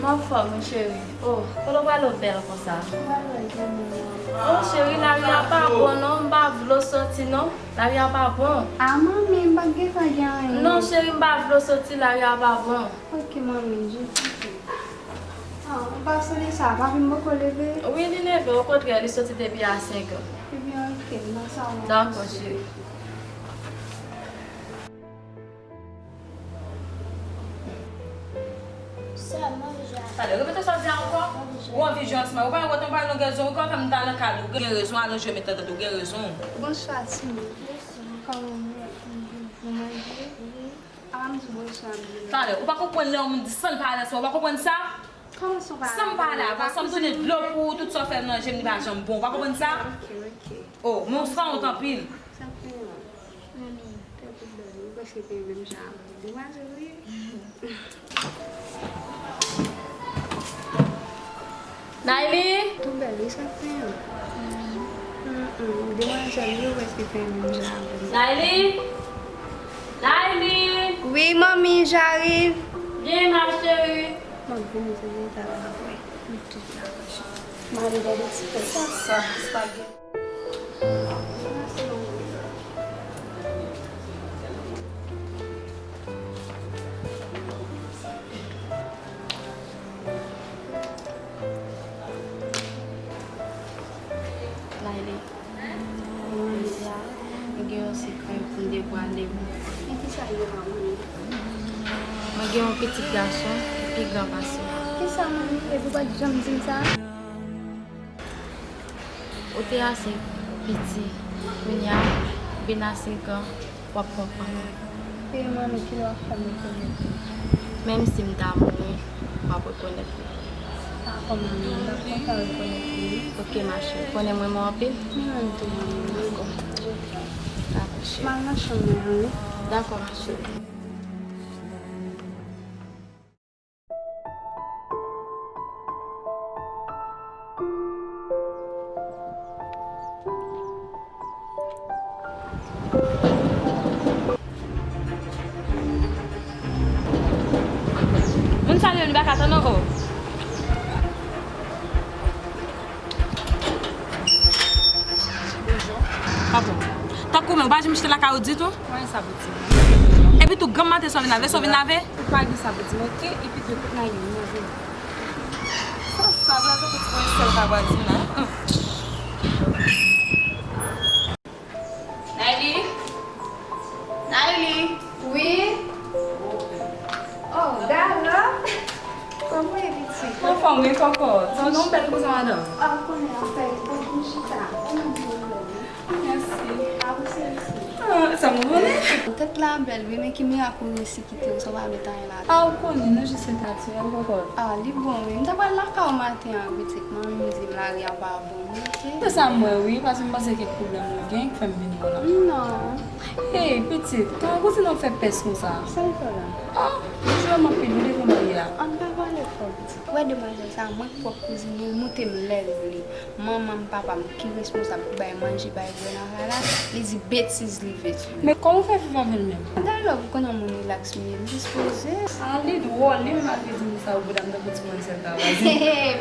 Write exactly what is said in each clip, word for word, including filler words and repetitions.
M anfòm, wi, cheri. Oh, kote w prale w bèl konsa? Mwen prale wè granmoun nan. Oh, cheri, lari a pa bon, non. M pa vle w soti, non. Lari a pa bon. A, manmi, m pa t gentan gen anyen. Non, cheri, m pa vle w soti, lari a pa bon. Ok, manmi, je comprends. Ah, an pasan de sa, papi m poko leve? Wi, li leve, okontrè, li soti depi a senk è. Ebyen, ok, m nan salon. Dakò, cheri. Talè, repete sa w di a ankò. Ou anvi jwe ansanm. Ou pa wè w t ap pale nan gèzo, ou ka fè m ta nan kad ou. Gen rezon, alon jwe met nan tèt ou, gen rezon. Bonswa, timoun. Kòman w ye? Ou manje? Wi. Apa m di w bonswa, m di w. Talè, ou pa konprann lè yon moun di san l pale ansanm, ou pa konprann sa? Kòman san w pale? San m pale avè w, san m tounen dlo pou ou, tout sa w fè nan je m li pa janm bon, ou pa konprann sa? Ok, ok. Oh, men w sanwont anpil. Sa fè yon. Tèt ou bèl, ou prèske fè menm jan avè m. Demwazèl, wi. Nayli! Tou bèl, wi, sa fè an. Mm, mm, demwazèl, wi, ou prèske fè menm jan avè m. Nayli! Nayli! Wi, manmi, j'arrive. Byen, ma chérie. Mwen vini, se leta la, wi. M tout la, ma chérie. M ale gade ti fè sa, sa, spaghetti. Nayli, mwen gen yon sekrè pou m devwale w. Men kisa l ye, manmi? Mwen gen yon pitit gason ki pi gran pase w. Kisa, manmi? Epi w pa t janm di m sa? Ou te ase piti, kounye a, vin a senk an, w ap konprann. E manmi, kilè w ap fè m rekonèt ou? Menm si m ta mouri, w ap rekonèt mwen. Dakò, manmi, m t ap kontan rekonèt ou, wi. Ok, ma chérie. Konnen m renmen w anpil? Mwen menm tou, manmi. Dakò. Dakò, cheri. M al nan chanm mwen an, wi. Dakò, ma chérie. Moun sa yo, li pa ka tann ankò. Bonjou. Papa. Tankou men, ou pa janm chita lakay ou ditou? Mwen sa pou di. Epi tou, granm maten sa w vin lave, sa w vin lave? Ou pa gen sa pou di m, ok? Epi tou, kout nan youn, nan vin. Sa, sa, vle tankou ti pwen sèl ka vwazin la. Nayli? Nayli? Wi? Oh, Dara? Kòman w ye, pitit? Anfòm, wi, kòkòt. Sa w gen yon bèl koze madanm. Ah, ou konnen, anfèt, ou vin chita. Ou menm tou, ou menm. Mèsi. Ah, ou se, mèsi. Ah, sa m konnen. Tèt la bèl, wi, men ki mirak ou resi kite w san w pa met anyen ladan. Ah, ou konnen, nou jis entènasyonal, kòkòt. Ah, li bon, wi. M ta pral lakay ou maten an, pitit. Manmi m di m lari a pa bon, wi, ok? Se sa m wè, wi, paske m panse kèk pwoblèm ou gen ki fè m vin wè w la. Non. Hey, pitit, kòman kouzin nan fè pès konsa? Sa l fè la? Ah, li jwe m anpil, wi, devan barye a. An pa pale fò, pitit. Ou wè demwazèl sa, mwen k pwòp kouzin li, l moute m lè l vle. Manman m, papa m ki responsab pou bay manje, bay bwè nan kay la, li di betiz li vle di. Men kòman w fè viv avè l menm? Dayè, ou konnen yon moun rilaks m ye, m dispoze. Ah, li dwòl, li menm al vin di m sa, ou bouda m tankou ti mwansèl ta vwazin.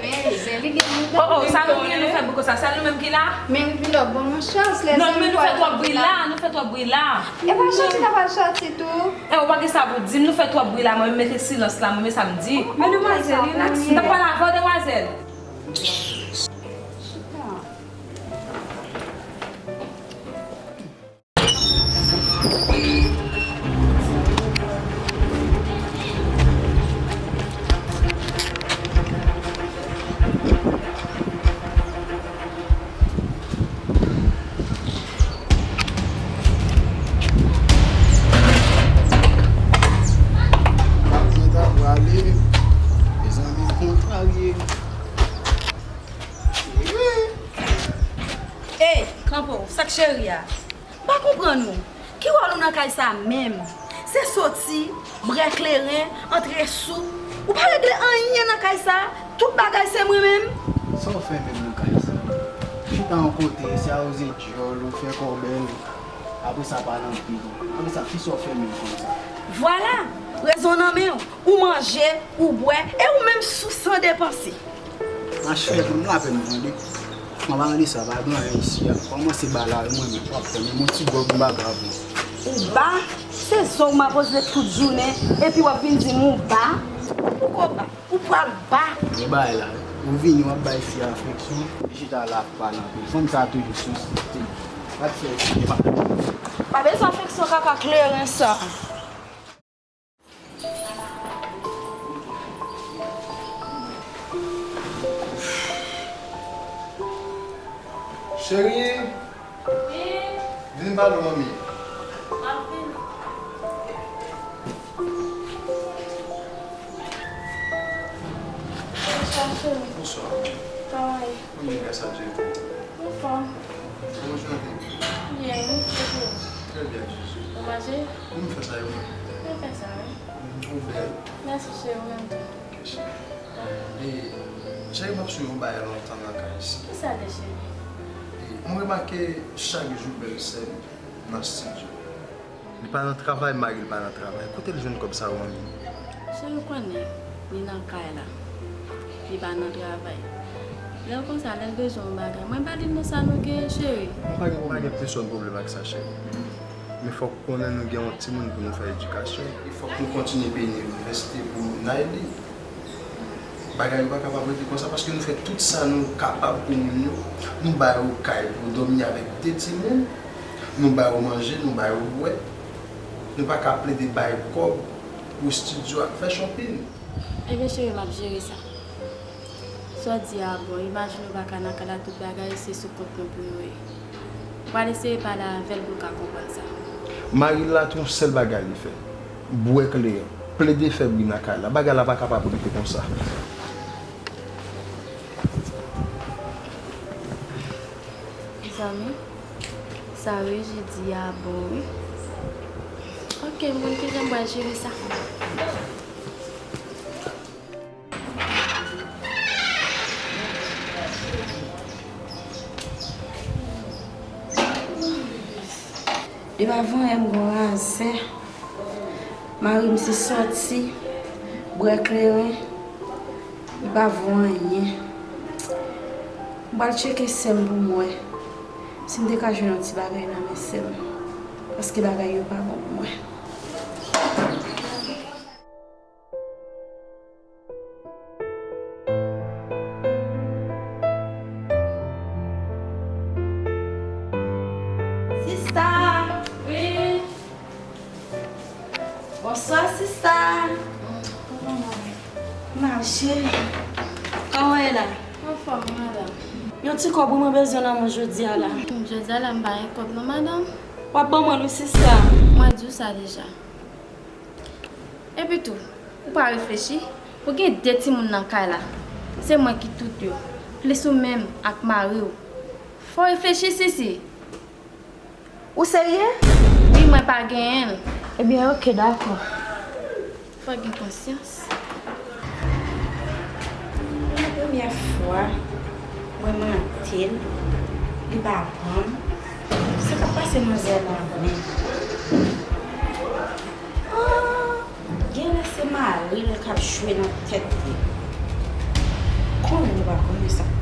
Men zen, li gen bouda. Oh, oh, sa nou gen nou fè pou konsa, sèl nou menm ki la? Men Vilòp, ban mwen chans, lè zen. Non, men nou fè twòp bri la, nou fè twòp bri la. E pa soti, n ap al soti tou. E ou pa gen sa pou di m, nou fè twòp bri la, mwen menm mete silans la, mwen men sa m di. Men demwazèl, rilaks. M t ap pale avè w, demwazèl. Mwen ta prale, mezanmi, kontrarye. Ey, kanpe w, sa k cheri a? M pa konprann ou. Ki wòl ou nan kay sa a menm? Se soti, bwè kleren, antre sou. Ou pa regle anyen nan kay sa a. Tout bagay se mwen menm. Sa w fè menm nan kay sa a? Chita yon kote, se awoze dyòl ou, fè kò bèl. Apre sa, pale anpil. Apre sa, kisa w fè menm konsa? Vwala! Rezon nan men w. Ou manje, ou bwè, e ou menm sou san depanse. Machè, ban m lapèn, tande. Mwen pa rele sa, pa gen anyen isi a. Kòmanse ba la, mwen menm, w ap fè menm yon ti gòg m pa ka pran. Ou ba? Se zo w m ap poze tout jounen, epi w ap vin di m ou ba? Ou poko ba, ou pral ba. Ou bay la, ou vini, w ap bay fi a afeksyon. Li chita la ap pale anpil. Fanm sa a toujou sou site. Pa t fè eksprè, pa. Pa bezwen afeksyon kaka kleren sa. Cheri, wi, vin pale w, manmi. M ap vini. Bonswa, cheri. Bonswa. Kòman w ye? Mwen byen, gras a Dye. Anfòm. Kòman jounen te ye? Byen, wi, se byen. Trè byen, Jezi. Ou manje? Wi, m fè sa yo menm. Mwen fè sa, wi. Ou bèl. Mèsi, cheri, ou menm tou. Ok, cheri. E, cheri, m ap swiv ou bagay lontan nan kay isi. Kisa de, cheri? E, mwen remake chak jou bèlsè m nan estidyo. Li pa nan travay, mari l pa nan travay. Kote l jwenn kòb sa yo, manmi? Cheri, ou konnen, li nan kay la. Li pa nan travay. Lè l konsa, lè l bezwen yon bagay, mwen ba li nan sa nou gen, cheri. M pa gen, m pa gen pèsòn pwoblèm ak sa, cheri. Men fòk ou konnen nou gen yon timoun pou nou fè edikasyon. E fòk nou kontinye peye inivèsite pou Nayli. Bagay yo pa kapab rete konsa, paske nou fè tout sa nou kapab pou moun yo. Nou ba yo kay pou yo dòmi avèk de timoun. Nou ba yo manje, nou ba yo bwè. Nou pa ka plede bay kòb pou estidyo ak fè shopping. Ebyen, cheri, m ap jere sa. Sa w di a bon, imajine w pa ka nan kay la, tout bagay se sou kont nou pou yo ye. Ou pral eseye pale avè l pou l ka konprann sa. Mari l la, se yon sèl bagay li fè. Bwè kleren, plede fè bri nan kay la. Bagay la pa kapab rete konsa. Mezanmi, sa Regi di a bon, wi. Ok, m konn kijan m pral jere sa. Depi avan yè m gon razè. Mari m se sòti, bwè kleren, li pa vo anyen. M pral tcheke sè m pou m wè si m te ka jwenn yon ti bagay nan men sè m, paske bagay yo pa bon pou mwen. Sista! Wi. Bonswa, sista. Mache. Kòman w ye la? Anfòm, madanm. Yon ti kòb wi mwen bezwen nan men w jodi a la. Jodi a la, m pa gen kòb non, madanm. W ap ban mwen l wi, sista. Mwen di w sa deja. Epi tou, ou pa reflechi? Ou gen de timoun nan kay la. Se mwen ki tout yo. Plis ou menm ak mari w. Fò w reflechi, Sisi. Ou serye? Wi, mwen pa genyen l. Ebyen, oke, dakò. Fò w gen konsyans. Se premyè fwa mwen mande l, li pa pran m. Sa k ap pase manzè la menm? Ah, genlè se mari l k ap jwe nan tèt li. Konnen nou pa konnen sa k